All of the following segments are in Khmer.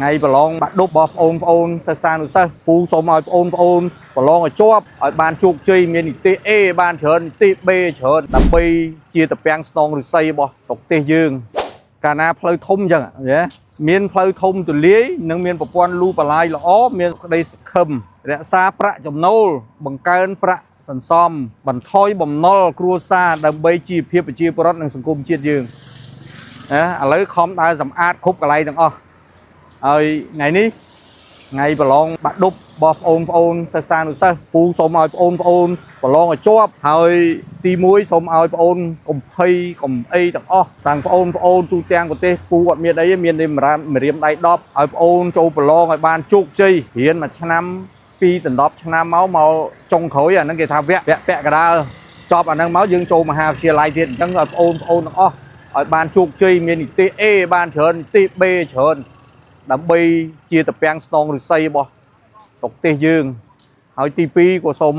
ថ្ងៃប្រឡងបាក់ឌុបរបស់បងប្អូនសិស្សានុសិស្សពូសូមឲ្យបងប្អូនប្រឡងឲ្យជាប់ឲ្យបានជោគជ័យមាននិទ្ទេស A បានច្រើននិទ្ទេស B ច្រើនដើម្បីជាតពាំងស្នងឫស្សីរបស់ស្រុកទេសយើង កាលណាផ្លូវធំអញ្ចឹងណាមានផ្លូវធំទូលាយនិងមានប្រព័ន្ធលូបន្លាយល្អមានក្តីសង្ឃឹមរក្សាប្រាក់ចំណូលបង្កើនប្រាក់សន្សំបន្ថយបំណុលគ្រួសារដើម្បីជីវភាពប្រជាពលរដ្ឋនិងសង្គមជាតិយើងណាឥឡូវខំដើរសម្អាតគ្រប់កន្លែងទាំងអស់ហើយថ្ងៃនេះថ្ងៃប្រឡងបាក់ឌុបរបស់បងប្អូនសិស្សានុសិស្សពូសូមឲ្យបងប្អូនប្រឡងឲ្យជាប់ហើយទី1សូមឲ្យបងប្អូនកុំភ័យកុំអីទាំងអស់តាំងបងប្អូនទូទាំងប្រទេសពូអត់មានអីទេមានតែម្រាមដៃ10ឲ្យបងប្អូនចូលប្រឡងឲ្យបានជោគជ័យរៀនមួយឆ្នាំ2ដល់10ឆ្នាំមកមកចុងក្រោយអាហ្នឹងគេថាវគ្គវគ្គពាក់កណ្ដាលចប់អាហ្នឹងមកយើងចូលមហាវិទ្យាល័យទៀតអញ្ចឹងឲ្យបងប្អូនទាំងអស់ឲ្យបានជោគជ័យមាននិទ្ទេស A បានច្រើននិទ្ទេស B ច្រើនដើម្បីជាតពាំងស្នងឫស្សីរបស់ស្រុកទេសយើងហើយទី2ក៏សូម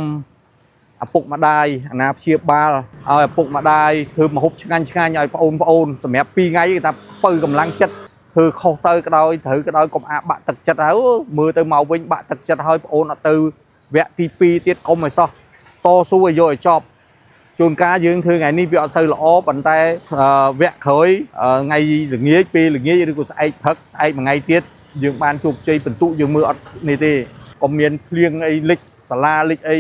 ឪពុកម្ដាយអាណាព្យាបាលឲ្យឪពុកម្ដាយធ្វើម្ហូបឆ្ងាញ់ឆ្ងាញ់ឲ្យបងប្អូនសម្រាប់2ថ្ងៃគេថាបើកម្លាំងចិត្តធ្វើខុសទៅក៏ដោយត្រូវក៏ដោយកុំអាបាក់ទឹកចិត្តហើយមើលទៅមកវិញបាក់ទឹកចិត្តហើយបងអូនអត់ទៅវគ្គទី2ទៀតកុំឲ្យសោះតស៊ូឲ្យយកឲ្យចប់ជួនកាលយើងធ្វើថ្ងៃនេះវាអត់សូវល្អប៉ុន្តែវគ្គក្រោយថ្ងៃល្ងាចពេលល្ងាចឬក៏ស្អែកព្រឹកស្អែកមួយថ្ងៃទៀតយើងបានជោគជ័យបន្ទុកយើងមើលអត់នេះទេកុំមានភ្លៀងអីលិចសាលាលិចអី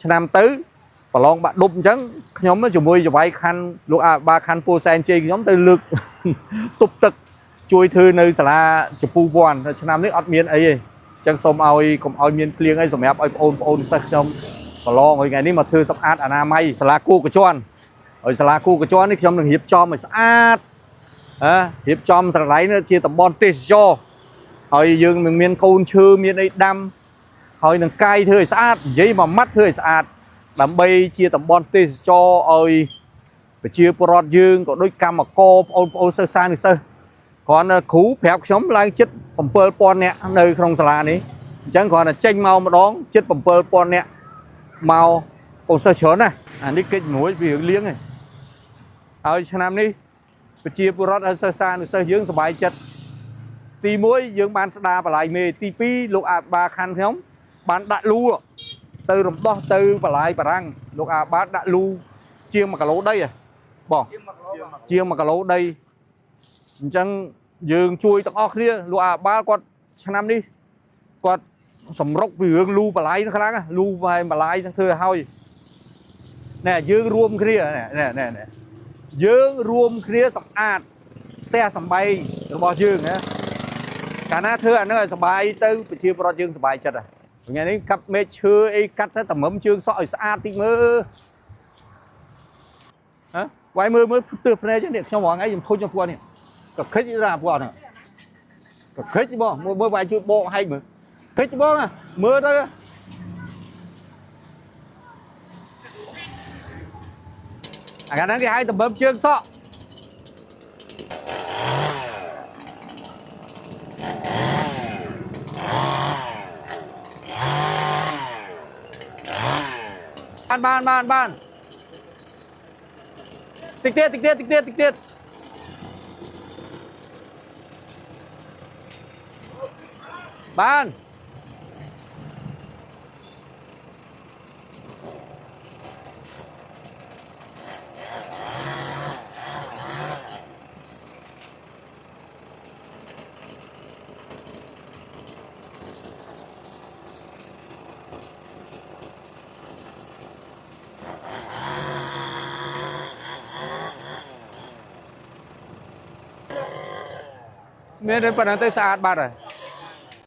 ឆ្នាំទៅប្រឡងបាក់ឌុបអញ្ចឹងខ្ញុំជាមួយចវាយខណ្ឌលោកអាបាខណ្ឌពោធិ៍សែនជ័យខ្ញុំទៅលើក ទប់ទឹកជួយធ្វើនៅសាលាចពូវ័នតែឆ្នាំនេះអត់មានអីទេអញ្ចឹងសូមឲ្យកុំឲ្យមានភ្លៀងអីសម្រាប់ឲ្យបងប្អូនសិស្សខ្ញុំប្រឡងហើយថ្ងៃនេះមកធ្វើសម្អាតអនាម័យសាលាគូកជន់ហើយសាលាគូកជន់នេះខ្ញុំនឹងរៀបចំឲ្យស្អាតហ៎រៀបចំត្រឡៃនេះជាតំបន់ទេសចរហើយយើងនឹងមានកូនឈើមានអីដាំហើយនឹងកាយធ្វើឲ្យស្អាតនិយាយមួយម៉ាត់ធ្វើឲ្យស្អាតដើម្បីជាតំបន់ទេសចរឲ្យប្រជាពលរដ្ឋយើងក៏ដូចកម្មករបងប្អូនសិស្សានុសិស្សគ្រាន់តែគ្រូប្រាប់ខ្ញុំឡើងជិត7000នាក់នៅក្នុងសាលានេះអញ្ចឹងគ្រាន់តែចេញមកម្ដងជិត7000នាក់មកកូនសិស្សច្រើនណាស់អានេះកិច្ចមួយពីរឿងលៀងឯងហើយឆ្នាំនេះប្រជាពលរដ្ឋហើយសិស្សានុសិស្សយើងសប្បាយចិត្តទី1យើងបានស្ដារបលាយមេទី2លោកអាបាខណ្ឌខ្ញុំបានដាក់លូទៅរំដោះទៅបលាយបារាំងលោកអាបាដាក់លូជាង1គីឡូដីហ៎បងជាង1គីឡូដីអញ្ចឹងយើងជួយទាំងអស់គ្នាលោកអាបាលគាត់ឆ្នាំនេះគាត់សម្រុកពីរឿងលូបលាយហ្នឹងខ្លាំងណាស់លូបលាយហ្នឹងធ្វើឲ្យណែយើងរួមគ្នាណែណែណែណែយើងរួមគ្នាសម្អាតផ្ទះសម្បែងរបស់យើងណាកាលណាធ្វើអាហ្នឹងឲ្យសប្បាយទៅប្រជាពលរដ្ឋយើងសប្បាយចិត្តហ៎ថ្ងៃនេះកាប់មែកឈើអីកាត់ទៅតម្រឹមជើងសក់ឲ្យស្អាតតិចមើលហ៎វាយមើលមើលទើសភ្នែកនេះខ្ញុំរងថ្ងៃខ្ញុំធុញខ្ញុំពួកនេះក៏ខិចរាពួកហ្នឹងក៏ខិចបងមើលមើលវាយជួយបកហែកមើលខិចបងមើលទៅអាកាលហ្នឹងគេហៅតម្រឹមជើងសក់បានបានបានបានតិចទៀតតិចទៀតតិចទៀតតិចទៀតបានមានតែប៉ុណ្ណឹងទៅស្អាតបាត់ហើយ